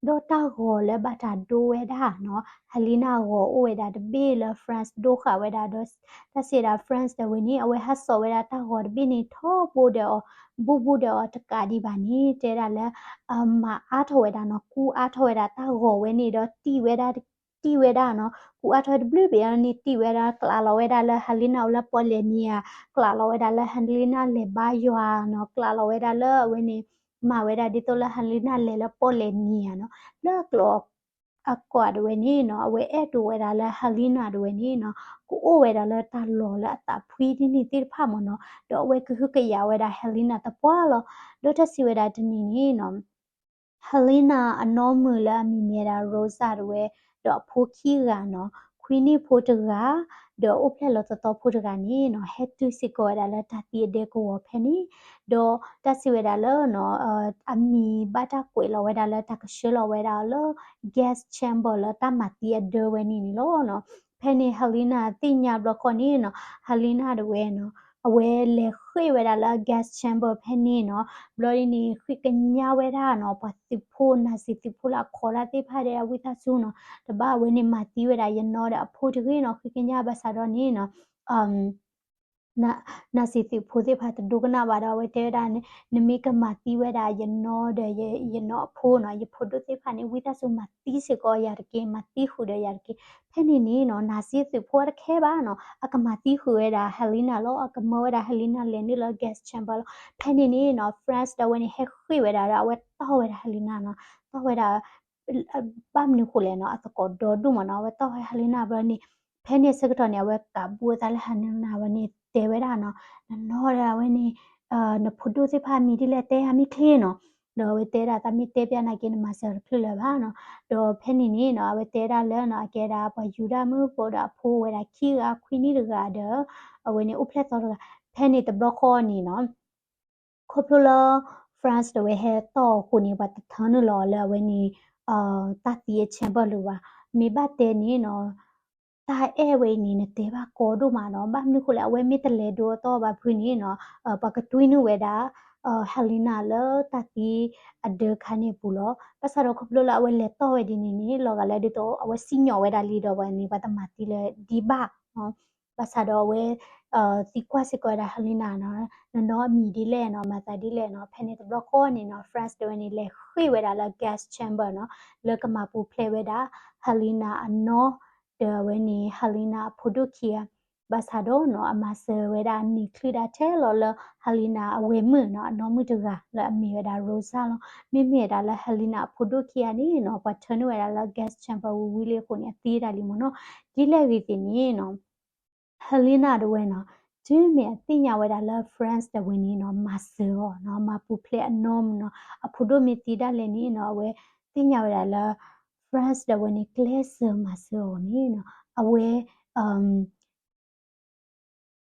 ဒီးတၢ်ဂီၤလၢဘၣ်တၢ်ဒိဝဲဒၣ်နီၤ Helena အဂီၤအိၣ်ဝဲဒၣ်တဘ့ၣ်လၢ France ဒိဃာ်ဝဲဒၣ်ဒီး တၢ်စံးဝဲဒၣ် France ဒီးဝဲန့ၣ် အဝဲဟးစိာ်ဝဲဒၣ်တၢ်ဂီၤတဘ့ၣ်န့ၣ်ထီဘိဒီးအီၤ ဘူးဘူးဒီးအီၤတကးဒံးဘၣ်န့ၣ် တဲဒၣ်လၢ အမၤအါထီၣ်ဝဲဒၣ်နီၤ ကူအါထီၣ်ဝဲဒၣ်တၢ်ဂီၤဝဲန့ၣ်ဒီးတံၢ်ဝဲဒၣ် တံၢ်ဝဲဒၣ်နီၤ ကူအါထီၣ်တဘျုးဘ့ၣ်အီၤန့ၣ် တံၢ်ဝဲဒၣ် ကျးလီၤဝဲဒၣ်လၢ Helena အိၣ်လၢပီၣ်လဲၣ်နံၤဧါ ကျးလီၤဝဲဒၣ်လၢ Helena လဲၤဘါယွၤနီၤ ကျးလီၤဝဲဒၣ်လၢအဝဲန့ၣ် မၤဝဲဒၣ်ဒ်သိးလၢ Helena လဲၤလၢပီၣ်လဲၣ်နံၤဧါနီၤ လၢကျိာ် အကွၢ်ဒၣ်ဝဲန့ၣ်နီၤ အဝဲအဲၣ်ဒိးဝဲဒၣ်လၢ Helena ဒၣ်ဝဲန့ၣ်နီၤ ကအိၣ်ဝဲဒၣ်လၢတၢ်လီၢ်လၢအသးဖှံဒ်န့ၣ်သ့ၣ်တဖၣ်မ့ၢ်နီၤ ဒီးအဝဲကဟုကယာ်ဝဲဒၣ် Helena သပှၢ်လီၤ. ဒီးတၢ်စံးဝဲဒၣ်တနံၤန့ၣ်နီၤ Helena အနီၢ်မုၣ်လၢအမံၤမ့ၢ်ဝဲဒၣ် Rosa ဒၣ်ဝဲ ဒီးအဖိခံဂၤနီၤ ခွံနံၣ်ဖိတဂၤ ဒီးအိၣ်ဖျဲၣ်လီၤသီသီဖိတဂၤန့ၣ်နီၤ ဟဲတုၤစ့ၢ်ကီးဝဲဒၣ်လၢတၢ်သံအဒဲကဝီၤဖဲန့ၣ် ဒီးတၢ်စံးဝဲဒၣ်လၢနီၤ အမံၤဘၣ်တၢ်ကွဲးလီၤဝဲဒၣ်လၢတၢ်ကဆှၢလီၤဝဲဒၣ်အီၤလၢ gas chamber လၢတၢ်မၤသံအဒၢဝဲန့ၣ်န့ၣ်လီၤနီၤ. ဖဲန့ၣ် Helena သ့ၣ်ညါဘျီဃီန့ၣ်နီၤ Helena ဒၣ်ဝဲနီၤ အဝဲလဲၤဃ့ၢ်ဝဲဒၣ်လၢ gas chamber ဖဲန့ၣ်နီၤ ဘျီဒ်န့ၣ် ဃ့ကညးဝဲဒၣ်နီၤ ပှၤသုးဖိ နာဇီသုးဖိလၢအခိးတၢ်သ့ၣ်တဖၣ်ဒီးအဝံသးစူၤနီၤ တဘၣ်အဝဲန့ၣ်မၤသံဝဲဒၣ်ယနီၢ်ဒီးအဖိတဂ့ၤနီၤ ဃ့ကညးဘၣ်ဆၣ်ဒီးန့ၣ်နီၤ နာ်စံးသုးဖိသ့ၣ်တဖၣ်တဒိကနၣ်ဘၣ်ဒီး အဝဲတဲဝဲဒၣ် နမ့ၢ်ကမၤသံဝဲဒၣ်ယနီၢ်ဒီးယနီၢ်အဖိနီၤ ယဖိဒိၣ်သ့ၣ်တဖၣ်န့ၣ် ဝံသးစူၤမၤသံစ့ၢ်ကီးယၤတက့ၢ် မၤသံဃုာ်ဒီးယၤတက့ၢ်. ဖဲန့ၣ်န့ၣ်နီၤ နာ်စံးသုးဖိတခဲဘၣ်နီၤ အကမၤသံဃုာ်ဝဲဒၣ် Helena လီၤ အကမၢဝဲဒၣ် Helena လဲၤနုာ်လၢ gas chamber လီၤ. ဖဲန့ၣ်န့ၣ်နီၤ France ဒီးဝဲန့ၣ် ဟဲဃ့ၢ်ဝဲဒၣ်ဒီး အဝဲတီၢ်ဝဲဒၣ် Helena နီၤ တီၢ်ဝဲဒၣ် ဘၣ်မနုၤဃိလဲၣ်နီၤ အသကိးဒီဒူၣ်မ့ၢ်နီၤ အဝဲတီၢ်ဝဲ Helena ဘျီန့ၣ် ဖဲန့ၣ်ဆၢကတီၢ်န့ၣ် အဝဲကးဘူးအသးလၢ Helena ဝဲန့ၣ် တဲဝဲဒၣ်နီၤ နနီၢ်ဒီးအဝဲန့ၣ် နဖိဒိၣ်သ့ၣ်တဖၣ်အမံၤဒ်လဲၣ် တဲယၤမ့ၢ်ချ့နီၤ ဒီးအဝဲတဲဒၣ် သးမ့ၢ်တဲပျးနာ်က့ နမၤစၢၤတချုးလၢၤဘၣ်နီၤ. ဒီးဖဲန့ၣ်န့ၣ်နီၤ အဝဲတဲဒၣ်လၢနီၤ အကဲဒၣ်ပှၤယူဒၤမုၣ်ဖိဒီးအဖိဝဲဒၣ်ခံဂၤ ခွံနံၣ်တဂၤဒီး အဝဲန့ၣ်အိၣ်ဖျဲၣ်သီတဂၤ ဖဲန့ၣ်တဘျီဃီန့ၣ်နီၤ ခီဖျိလၢ France ဒီးဝဲဟဲတီၢ်အဃိန့ၣ် ပှၤတထၢနုာ်လီၤအီၤလၢအဝဲန့ၣ် တၢ်သံအ chamber လၢၤဘၣ်. မ့ၢ်ဘၣ်တဲန့ၣ်နီၤ တၢ်အဲၣ်ဝဲအံၤန့ၣ် နတဲဘၣ်ကီဒိၣ်မးနီၤ ဘၣ်မနုၤဃိလဲၣ် အဝဲမ့ၢ်တလဲၤဒိအတီၢ်ဘၣ်ဖုန့ၣ်နီၤ ပှၤကတွံနုာ်ဝဲဒၣ် Helena လၢတၢ်သံအဒၢခါန့ၣ်အပူၤလီၤ. ဘၣ်ဆၣ်ဒီးခီဖျိလၢအဝဲလဲၤတီၢ်ဝဲဒ်န့ၣ်န့ၣ် လီၤဂာ်လၢဒ်သိး အဝဲစံၣ်ညီၣ်ဝဲဒၣ်လံဒီးဝဲန့ၣ် ပှၤတမၤသံလၢၤဒံးဘၣ် ဘၣ်ဆၣ်ဒီးအဝဲ သံကွၢ်စ့ၢ်ကီးဝဲဒၣ် Helena နီၤ နနီၢ်အမံၤဒ်လဲၣ်နီၤ မၤသးဒ်လဲၣ်နီၤ ဖဲန့ၣ်တဘျီဃီန့ၣ်နီၤ France ဒီးဝဲန့ၣ် လဲၤဃ့ၢ်ဝဲဒၣ်လၢ gas chamber နီၤ လၢကမၤပူၤဖျဲးဝဲဒၣ် Helena အနီၢ် ဒီးအဝဲန့ၣ် Helena အဖိဒိၣ်ခံဂၤ ဘၣ်ဆၣ်ဒီးနီၤ အမၤစၢၤဝဲဒၣ်န့ၢ်ချုးဒၣ်ထဲလီၤလၢ Helena အဝဲၢ်မုၣ်နီၤ အနီၢ်မုၣ်တဂၤလၢအမ့ၢ်ဝဲဒၣ် Rosa လီၤ. မ့မ့ၢ်ဝဲဒၣ်လၢ Helena အဖိဒိၣ်ခံဂၤန့ၣ်နီၤ ပှၤထၢနုာ်ဝဲဒၣ်လၢ gas chamber ဝံၤဝံၤလံအဃိန့ၣ် အသံဒၣ်လံမ့ၢ်နီၤ ဒ်လဲၣ်ဂ့ၤသ့ၣ်န့ၣ်နီၤ Helena ဒီးဝဲနီၤ တုၤမ့ၢ်အသ့ၣ်ညါဝဲဒၣ်လၢ France ဒီးဝဲန့ၣ်နီၤ မၤစၢၤအီၤနီၤ မၤပူၤဖျဲးအနီၢ်မုၣ်နီၤ အဖိဒိၣ်မ့ၢ်သံဒၣ်လဲာ်န့ၣ်နီၤ အဝဲသ့ၣ်ညါဝဲဒၣ်လၢ France ဒီးဝဲန့ၣ် ကျဲးစၢးမၤစၢၤအီၤန့ၣ်နီၤ အဝဲ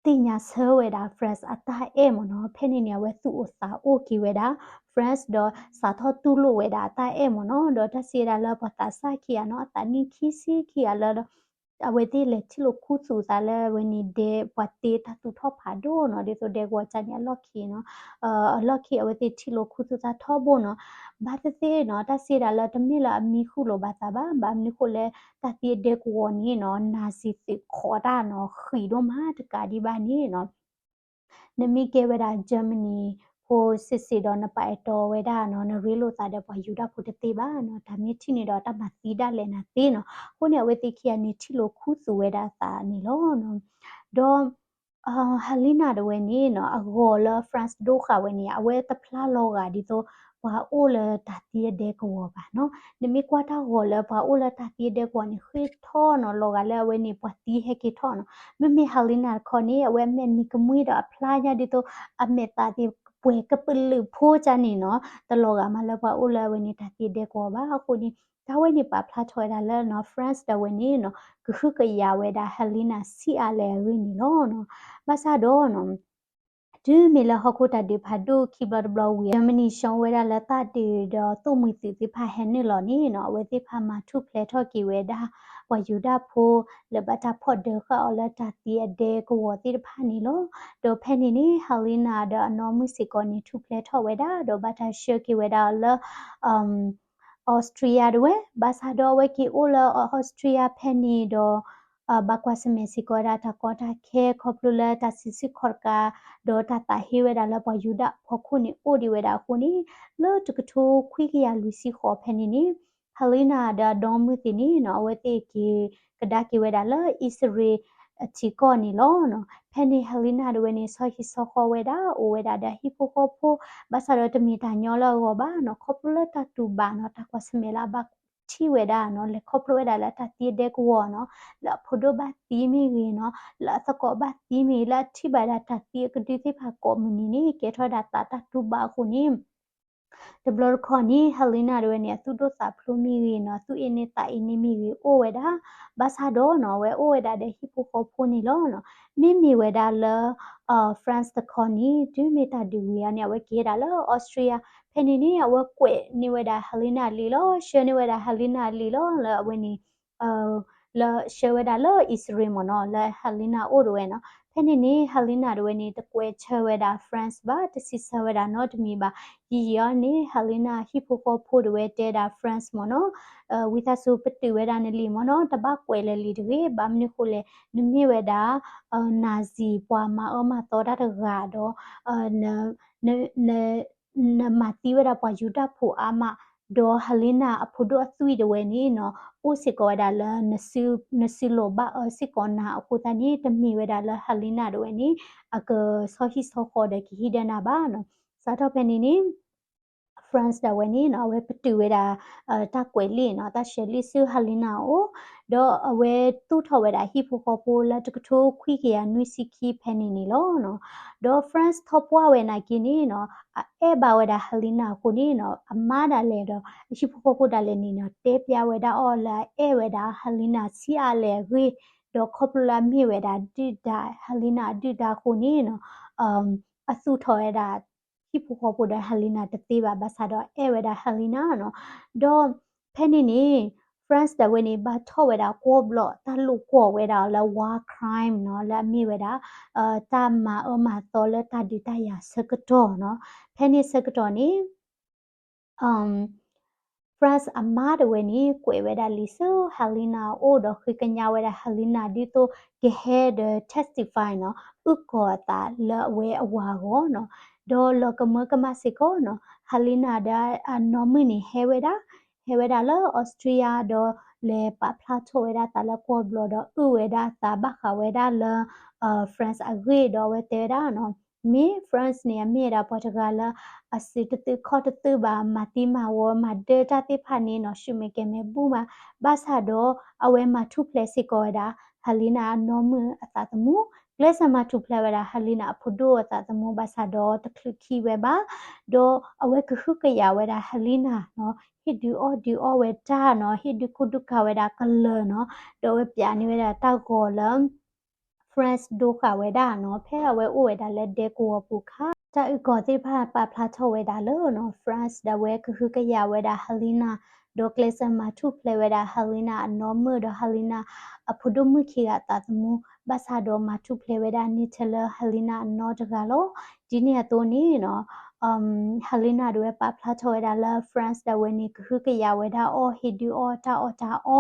သ့ၣ်ညါဆၢဝဲဒၣ် France အတၢ်အဲၣ်မ့ၢ်နီၤ ဖဲန့ၣ်န့ၣ် အဝဲသူၣ်အိၣ်သးအိၣ်က့ၤဝဲဒၣ် France ဒီးစးထီၣ်တူၢ်လိာ်ဝဲဒၣ်အတၢ်အဲၣ်မ့ၢ်နီၤ ဒီးတၢ်စံးဝဲဒၣ်လၢပှၤသးစၢ်ခံဂၤနီၤ အသးနံၣ်ခံဆံခံဂၤလၢ အဝဲသ့ၣ်လဲၤထံၣ်လိာ်ခူသူၣ်သးလၢအဝဲန့ၣ် ဒဲပှၤတ့တၢ်သူၣ်ထီၣ်ဖးဒိၣ်နီၤ ဒ်သိးဒဲကဝီၤကန့ၣ်အလီၢ်ခံနီၤ အလီၢ်ခံအဝဲသ့ၣ်ထံၣ်လိာ်ခူသူၣ်သးထီဘိနီၤ ဘၣ်သ့ၣ်သ့ၣ်နီၤ တၢ်စံးဝဲဒၣ်လၢတမ့ၢ်လၢအမံဃုာ်လိာ်ဘၣ်သးဘၣ် ဘၣ်မနုၤဃိလဲၣ် တၢ်သံအဒဲကဝီၤန့ၣ်နီၤ နာ်စံးသုးခိးတၢ်နီၤ ဃံးဒိၣ်မးတကးဒံးဘၣ်န့ၣ်နီၤ နမ့ၢ်ကဲဝဲဒၣ် Germany ဖိစ့ၢ်စ့ၢ်ဒီးနပာ်အဲၣ်တီဝဲဒၣ်နီၤ နရ့လိာ်သးဒီးပှၤယူဒၤဖိတသ့ဘၣ်နီၤ တၢ်မ့ၢ်ထံၣ်န့ၣ်ဒီးတၢ်မၤသံဒၣ်လဲာ်နၤသ့နီၤ အဃိန့ၣ် အဝဲသ့ၣ်ခံဂၤန့ၣ်ထံၣ်လိာ်ခူသူၣ်ဝဲဒၣ်အသးန့ၣ်လီၤ. ဒီး Helena ဒီးဝဲန့ၣ်နီၤ အဂီၤလၢ France ဒိဃာ်ဝဲန့ၣ် အဝဲတဖျါလီၤဂာ်ဒ်သိး ပှၤအိၣ်လၢတၢ်သံအဒဲကဝီၤဘၣ်နီၤ နမ့ၢ်ကွၢ်တၢ်ဂီၤလၢပှၤအိၣ်လၢတၢ်သံအဒဲကဝီၤန့ၣ် ဃ့ၢ်ထီၣ်နီၤ လီၤဂာ်လၢအဝဲန့ၣ် ပှၤသံဟဲက့ၤထီၣ်နီၤ မ့မ့ၢ် Helena တခီန့ၣ် အဝဲအမဲာ်နံၤကမှံဒီးအဖျါညါဒ်သိး အမဲာ်သးသ့ၣ်ပှဲၤကပလုာ်ဖိကန့ၣ်နီၤ တလီၤဂာ်မးလၢပှၤအိၣ်လၢအဝဲန့ၣ် တၢ်သံအဒဲကဝီၤဘၣ်အဃိန့ၣ် တၢ်ဝဲန့ၣ်ပာ်ဖျါထီၣ်ဝဲဒၣ်လၢနီၤ France ဒီးဝဲန့ၣ်နီၤ ကဟုကယာ်ဝဲဒၣ် Helena ဆံးအါလဲၣ်အဂ့ၢ်န့ၣ်လီၤနီၤ ဘၣ်ဆၣ်ဒီးနီၤ တုၤမ့ၢ်လၢဟီၣ်ခိၣ်တၢ်ဒုးဖးဒိၣ်ခံဘျီတဘျီဝံၤ Germany ဆှၢဝဲဒၣ်လၢတၢ်ဒုးဒီးသိၣ်မှံၤသုးသ့ၣ်တဖၣ်ဟဲနုာ်လီၤန့ၣ်နီၤ အဝဲသ့ၣ်တဖၣ်မၤထူၣ်ဖျဲးထီၣ်က့ၤဝဲဒၣ် ပှၤယူဒၤဖိ လၢဘၣ်တၢ်ဖီၣ်ဒၢဃာ်အီၤလၢတၢ်သံအဒဲကဝီၤသ့ၣ်တဖၣ်န့ၣ်လီၤ. ဒီးဖဲန့ၣ်န့ၣ် Helena ဒီးအနီၢ်မုၣ်စ့ၢ်ကီးန့ၣ် ထူၣ်ဖျဲးထီၣ်ဝဲဒၣ် ဒီးဘၣ်တၢ်ဆှၢက့ၤဝဲဒၣ်အီၤလၢ Austria တဝဲ ဘၣ်ဆၣ်ဒီးအဝဲက့ၤအိၣ်လၢ Austria ဖဲန့ၣ်ဒီး ဘၣ်ကွၢ်ဆၢၣ်မဲာ်စ့ၢ်ကီးဝဲဒၣ်တၢ်ကီတၢ်ခဲ ခီဖျိလၢတၢ်စံၣ်ဆူၣ်ခီၣ်တကး ဒီးတၢ်သးဟ့ဝဲဒၣ်လၢပှၤယူဒၤအဖီခိၣ်န့ၣ် အိၣ်ဒံးဝဲဒၣ်အဃိန့ၣ် လၢတကထိခွံကယၤလွံၢ်ဆံဃိးဖဲန့ၣ်န့ၣ် Helena ဒီးအဒီမုၢ်သ့ၣ်န့ၣ်နီၤ အဝဲသ့ၣ်က့ၤကဒါက့ၤဝဲဒၣ်လၢအံၣ်စရ့လးအထံကီၢ်န့ၣ်လီၤ. ဖဲန့ၣ် Helena တဝဲန့ၣ် ဆီဟံၣ်ဆီဃီဝဲဒၣ် အိၣ်ဝဲဒၣ်ဒီးဟံၣ်ဖိဃီဖိ ဘၣ်ဆၣ်ဒီးတမ့ၢ်တၢ်ညီလၢအဂီၢ်ဘၣ်နီၤ ခီဖျိလၢတၢ်တူၢ်ဘၣ်နီၤ တၢ်ကွၢ်ဆၢၣ်မဲာ်လၢအဘၣ်ထံၣ်ဝဲဒၣ်နီၤ လဲၤခီဖျိဝဲဒၣ်လၢတၢ်သံအဒဲကဝီၤနီၤ လၢအဖိဒိၣ်ဘၣ်သံမ့ၢ်ဂ့ၤနီၤ လၢအသကိးဘၣ်သံမ့ၢ်ဂ့ၤ လၢအထံၣ်ဘၣ်ဒၣ်တၢ်သံအကဒုသ့ၣ်တဖၣ်ကိးမုၢ်နံၤန့ၣ် ကဲထီၣ်ဝဲဒၣ်သးတၢ်တူၢ်ဘၣ်အဃိန့ၣ် တဘျီတခီၣ်န့ၣ် Helena တဝဲန့ၣ် အသူၣ်ဒိၣ်သးဖျိးမ့ၢ်ဂ့ၤနီၤ သူၣ်အ့န့သးအ့န့မ့ၢ်ဂ့ၤ အိၣ်ဝဲဒၣ် ဘၣ်ဆၣ်ဒီးနီၤ အဝဲအိၣ်ဝဲဒၣ်ဒီးဟံၣ်ဖိဃီဖိန့ၣ်လီၤ. မ့မ့ၢ်ဝဲဒၣ်လၢ France တခီန့ၣ် တုၤမ့ၢ်တၢ်ဒုးဝံၤအီၤန့ၣ် အဝဲက့ၤဝဲဒၣ်လၢ Austria ဖဲန့ၣ်န့ၣ် အဝဲကွဲးန့ၢ်ဝဲဒၣ် Helena အလံာ်လီၤ ဆှၢန့ၢ်ဝဲဒၣ် Helena အလံာ်လီၤ လၢအဝဲန့ၣ် လၢဆှၢဝဲဒၣ်လၢအံၣ်စရ့လးမ့ၢ်နီၤ လၢ Helena အိၣ်တဝဲနီၤ ဖဲန့ၣ်န့ၣ် Helena တဝဲန့ၣ် တကွဲးဆၢဝဲဒၣ် France ဘၣ် တစံးဆၢဝဲဒၣ်နီတမံၤဘၣ် ယံာ်ယံာ်အီၤန့ၣ် Helena ဟံၣ်ဖိဃီဖိတဝဲတဲဒၣ် France မ့ၢ်နီၤ ဝံသးစူၤပတုာ်ဝဲဒၣ်နလံာ်မ့ၢ်နီၤ တဘၣ်ကွဲးလၢာ်လံၤတဂ့ၤ ဘၣ်မနုၤဃိလဲၣ် နမ့ၢ်ဝဲဒၣ် Nazi ပှၤမၤအၢမၤသီတၢ်တဂၤဒီး နမၤသံဝဲဒၣ်ပှၤယူဒၤဖိအါမး ဒီး Helena အဖိဒိၣ်အသွံၣ်တဝဲန့ၣ်နီၤ အိၣ်စ့ၢ်ကီးဝဲဒၣ်လၢ နစုလိၤဘၣ်အၢစ့ၢ်ကီးနၤအဃိသတးန့ၣ် တမ့ၢ်ဝဲဒၣ်လၢ Helena တဝဲန့ၣ် အကဆီဟံၣ်ဆီဃီဒီးကဟံးဒီးနၤဘၣ်နီၤ စးထီၣ်ဖဲန့ၣ်န့ၣ် France ဒၣ်ဝဲန့ၣ်နီၤ အဝဲပတုာ်ဝဲဒၣ် တၢ်ကွဲးလံာ်နီၤ တၢ်ဆှၢလံာ်ဆူ Helena အအိၣ် ဒီးအဝဲသူၣ်ထီၣ်ဝဲဒၣ်ဟံၣ်ဖိဃီဖိလၢတကထိခွံကယၤနွံဆံခံဖဲန့ၣ်န့ၣ်လီၤ. ဒီး France ထီၣ်ပှၢ်ဝဲနာ်က့န့ၣ်နီၤ အအဲၣ်ဘၣ်ဝဲဒၣ် Helena အဃိန့ၣ်နီၤ အမါဒၣ်လဲာ်ဒီး ဟံၣ်ဖိဃီဖိဒၣ်လဲာ်န့ၣ်နီၤ တဲပျါဝဲဒၣ်အီၤလၢအအဲၣ်ဝဲဒၣ် Helena ဆံးအါလဲၣ်အဂ့ၢ် ဒီးခီဖျိလၢအမ့ၢ်ဝဲဒၣ်ဒုၣ်ဒါ Helena အဒုၣ်ဒါအဃိန့ၣ်နီၤ အသူၣ်ထီၣ်ဝဲဒၣ် ဟံၣ်ဖိဃီဖိဒီး Helena တသ့ဘၣ် ဘၣ်ဆၣ်ဒီးအဲၣ်ဝဲဒၣ် Helena နီၤ ဒီးဖဲန့ၣ်န့ၣ် France ဒၣ်ဝဲန့ၣ် ဘၣ်ထီၣ်ဝဲဒၣ်ကွီၢ်ဘျီၣ် တၢ်လိာ်ကွီၢ်ဝဲဒၣ်အီၤလၢ war crime နီၤ လၢအမ့ၢ်ဝဲဒၣ် တၢ်မၤအၢမၤသီလၢတၢ်ဒုးတၢ်ယၤဆၢကတီၢ်နီၤ ဖဲန့ၣ်ဆၢကတီၢ်န့ၣ် France အမါတဝဲန့ၣ် ကွဲးဝဲဒၣ်လံာ်ဆူ Helena အအိၣ်ဒီးဃ့ကညးဝဲဒၣ် Helena ဒ်သိးကဟဲဒီး testify နီၤ အုၣ်ကီၤအသးလၢအဝဲအဝၤအဂီၢ်နီၤ ဒီးလီၤကမၢကမၣ်စ့ၢ်ကီးနီၤ Helena ဒီးအနီၢ်မုၣ်န့ၣ်ဟဲဝဲဒၣ် ဟဲဝဲဒၣ်လၢ Austria ဒီးလဲၤပာ်ဖျါထီၣ်ဝဲဒၣ်သးလၢကွီၢ်ဘျီၣ်ဒီး အုၣ်ဝဲဒၣ်သးဘၣ်ဃးဝဲဒၣ်လၢ France အဂ့ၢ်ဒီးအဝဲတဲဝဲဒၣ်နီၤ မ့ၢ် France န့ၣ် အမ့ၢ်ဝဲဒၣ်ပှၤတဂၤလၢ အစုတသုးခီၣ်တသုးဘၣ် မၤသံမၤဝီ မၤဒၢတၢ်သ့ၣ်တဖၣ်န့ၣ်နီၤ ဆူၣ်မဲာ်ကဲၤမဲာ်ဘူၣ်မး ဘၣ်ဆၣ်ဒီး အဝဲမၤထူၣ်ဖျဲးစ့ၢ်ကီးဝဲဒၣ် Helena အနီၢ်မုၣ်အသးသမူ ကျဲးစၢးမၤထူၣ်ဖျဲးဝဲဒၣ် Helena အဖိဒိၣ်အသးသမူ ဘၣ်ဆၣ်ဒီးတချုးခံဝဲဘၣ် ဒီးအဝဲကဟုကယာ်ဝဲဒၣ် Helena နီၤ ဟ့ၣ်ဒုးအီၣ်ဒုးအီဝဲတၢ်နီၤ ဟ့ၣ်ဒုးကူဒုးကၤဝဲဒၣ်ကလၢၤနီၤ ဒီးအဝဲပျးန့ၢ်ဝဲဒၣ်တၢ်ဂီၤလၢ France ဒိဃာ်ဝဲဒၣ်နီၤ ဖဲအဝဲအိၣ်ဝဲဒၣ်လၢဒဲကဝီၤပူၤအခါ တၢ်အုၣ်ကီၤသ့ၣ်တဖၣ်ပာ်ဖျါထီၣ်ဝဲဒၣ်လၢနီၤ France ဒၣ်ဝဲကဟုကယာ်ဝဲဒၣ် Helena ဒီးကျဲးစၢးမၤထူၣ်ဖျဲးဝဲဒၣ် Helena အနီၢ်မုၣ်ဒီး Helena အဖိဒိၣ်မုၣ်ခံဂၤအသးသမူ ဘၣ်ဆၣ်ဒီးမၤထူၣ်ဖျဲးဝဲဒၣ်န့ၢ်ထဲလၢ Helena အနီၢ်တဂၤလီၤ. ဒ်န့ၣ်အသိးန့ၣ်နီၤ Helena ဒၣ်ဝဲပာ်ဖျါထီၣ်ဝဲဒၣ်လၢ France ဒၣ်ဝဲန့ၣ် ကဟုကယာ်ဝဲဒၣ်အီၤ ဟ့ၣ်ဒုးအီၣ်တၢ်အီၣ်တၢ်အီ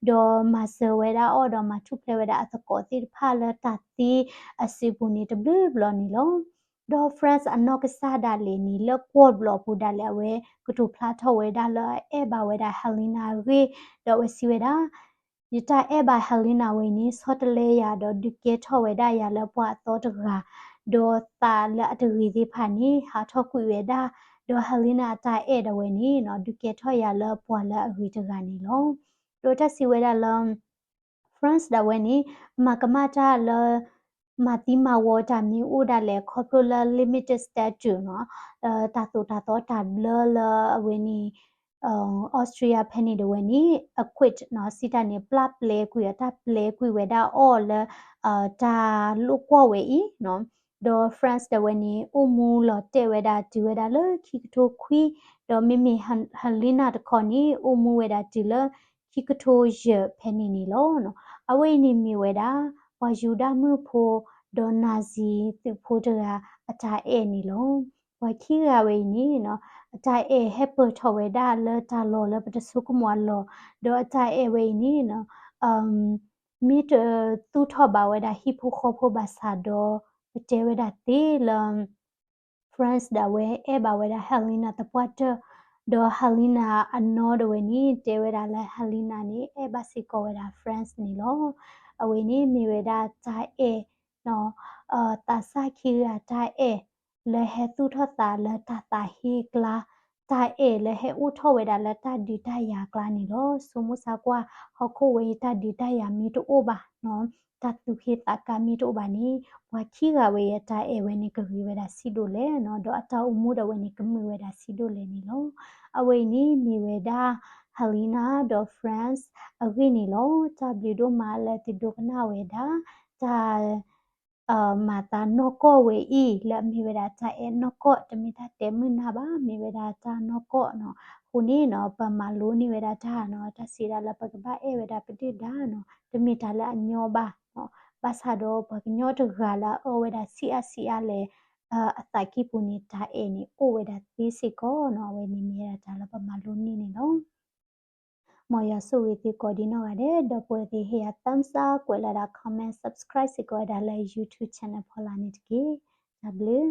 ဒီးမၤစၢၤဝဲဒၣ်အီၤဒီးမၤထူၣ်ဖျဲးဝဲဒၣ်အသကိးသ့ၣ်တဖၣ်လၢတၢ်သံအစုပူၤန့ၣ်တဘျုးဘျီန့ၣ်လီၤ. ဒီး France အနီၢ်ကစၢ်ဒၣ်လဲာ်န့ၣ် လၢကွီၢ်ဘျီၣ်ပူၤဒၣ်လဲာ် အဝဲကတိၤဖျါထီၣ်ဝဲဒၣ်လၢအအဲၣ်ဘၣ်ဝဲဒၣ် Helena အဂ့ၢ် ဒီးအဝဲစံးဝဲဒၣ် ယတၢ်အဲၣ်ဘၣ် Helena ဝဲအံၤန့ၣ် ဆီတလဲယၤဒီးဒုးကဲထီၣ်ဝဲဒၣ်ယၤလၢပှၤအသီတဂၤ, ဒီးသးလၢအတဂ့ၤသ့ၣ်တဖၣ်န့ၣ် ဟးထီၣ်ကွံာ်ဝဲဒၣ်, ဒီး Helena အတၢ်အဲၣ်ဒၣ်ဝဲန့ၣ် ဒုးကဲထီၣ်ယၤလၢပှၤလၢအဂ့ၤတဂၤန့ၣ်လီၤ. ဒီးတၢ်စံးဝဲဒၣ်လၢ France ဒၣ်ဝဲန့ၣ် မၤကမၣ်တၢ်လၢ မၤသံမၤဝီတၢ်မ့ၢ်အိၣ်ဒၣ်လဲာ်ခီဖျိလၢ limited status နီၤ, တၢ်သိၣ်တၢ်သီတၢ်ဘျၢလၢအဝဲန့ၣ် Austria ဖဲန့ၣ်ဒၣ်ဝဲန့ၣ် acquit နီၤ, စံးတၢ်န့ၣ် ပျၢ်ပျဲကွံာ်အီၤ တၢ်ပျဲကွံာ်ဝဲဒၣ်အီၤလၢ တၢ်လိာ်ကွီၢ်ဝဲအံၤနီၤ, ဒီး France ဒၣ်ဝဲန့ၣ် အိၣ်မူလီၤတဲာ်ဝဲဒၣ်တုၤဝဲဒၣ်လၢခံကထိခွံ, ဒီးမ့မ့ၢ် Helena တခီန့ၣ် အိၣ်မူဝဲဒၣ်တုၤလၢ ခံကထိယဲၢ်ဖဲန့ၣ်န့ၣ်လီၤ. အဝဲအံၤန့ၣ်မ့ၢ်ဝဲဒၣ် ပှၤယူဒၤမုၣ်ဖိ ဒီး Nazi သုးဖိတဂၤအတၢ်အဲၣ်န့ၣ်လီၤ. ပှၤခံဂၤဝဲအံၤန့ၣ် အတၢ်အဲၣ်ဟဲပၢၢ်ထီၣ်ဝဲဒၣ်လၢတၢ်လီၢ်လၢပတဆိကမိၣ်အလီၢ်, ဒီးအတၢ်အဲၣ်ဝဲအံၤန့ၣ် မ့ၢ်တသူၣ်ထီၣ်ဘၣ်ဝဲဒၣ်ဟံၣ်ဖိဃီဖိဘၣ်ဆၣ်ဒီး ပတဲဝဲဒၣ်သ့လၢ France ဒၣ်ဝဲအဲၣ်ဘၣ်ဝဲဒၣ် Helena သပှၢ်တၢၢ်, ဒီး Helena အနီၢ်ဒၣ်ဝဲန့ၣ် တဲဝဲဒၣ်လၢ Helena န့ၣ် အဲၣ်ဘၣ်စ့ၢ်ကီးဝဲဒၣ် France န့ၣ်လီၤ. အဝဲန့ၣ်မ့ၢ်ဝဲဒၣ်တၢ်အဲၣ် သးစၢ်ခံဂၤတၢ်အဲၣ် လၢဟဲသူၣ်ထီၣ်သးလၢတၢ်သးဟ့အကျါ, တၢ်အဲၣ်လၢဟဲအိၣ်ထီၣ်ဝဲဒၣ်လၢတၢ်ဒုးတၢ်ယၤအကျါန့ၣ်လီၤ. ဆိကမိၣ်ဆါကွၢ် ဟီၣ်ခိၣ်ဝဲအံၤတၢ်ဒုးတၢ်ယၤမ့ၢ်တအိၣ်ဘၣ် တၢ်သူၣ်ဟ့သးကါမ့ၢ်တအိၣ်ဘၣ်န့ၣ် ပှၤခံဂၤဝဲအံၤအတၢ်အဲၣ်ဝဲန့ၣ်ကဂ့ၤဝဲဒၣ်ဆံးဒိၣ်လဲၣ်, ဒီးအတၢ်အိၣ်မူဒၣ်ဝဲန့ၣ်ကမုာ်ဝဲဒၣ်ဆံးဒိၣ်လဲၣ်န့ၣ်လီၤ. အဝဲအံၤန့ၣ်မ့ၢ်ဝဲဒၣ် Helena ဒီး France အဂ့ၢ်န့ၣ်လီၤ. တၢ်ဘျုးဒိၣ်မးလၢသုဒိကနၣ်ဝဲဒၣ် တၢ် မၤသးနီၢ်ကီၢ်ဝဲအံၤ လၢအမ့ၢ်ဝဲဒၣ်တၢ်အဲၣ်နီၢ်ကီၢ်, တမ့ၢ်တၢ်တဲမုာ်နၢ်ဘၣ်, မ့ၢ်ဝဲဒၣ်တၢ်နီၢ်ကီၢ်နီၤ. အဃိန့ၣ်နီၤ ပမၤလိန့ၢ်ဝဲဒၣ်တၢ်နီၤ, တၢ်စံးဒၣ်လၢပကဘၣ်အဲၣ်ဝဲဒၣ်ပဒုၣ်ဒါနီၤ, တမ့ၢ်တၢ်လၢအညီဘၣ်နီၤ. ဘၣ်ဆၣ်ဒီးပှၤကညီတဂၤလၢအအၢဝဲဒၣ်ဆံးအါဆံးအါလဲၣ် အသးကံၢ်ပူၤန့ၣ် တၢ်အဲၣ်န့ၣ်အိၣ်ဝဲဒၣ်သ့စ့ၢ်ကီးနီၤ. အဝဲန့ၣ်မ့ၢ်ဝဲဒၣ်တၢ်လၢပမၤလိန့ၢ်န့ၣ်လီၤ. မ်ယွၤဆိၣ်ဂ့ၤသုကိးဒံနီၢ်ဂၤဒဲး, ဒီပုၢ်ဝဲၢ်သ့ၣ်ဟ့ၣ်ယၤ thumbs up, ကွဲးလီၤဒၣ် comment, subscribe စ့ၢ်ကီးဝဲဒၣ်လၢ YouTube channel ဖီလာ်န့ၣ်တက့ၢ်. တၢ်ဘျုး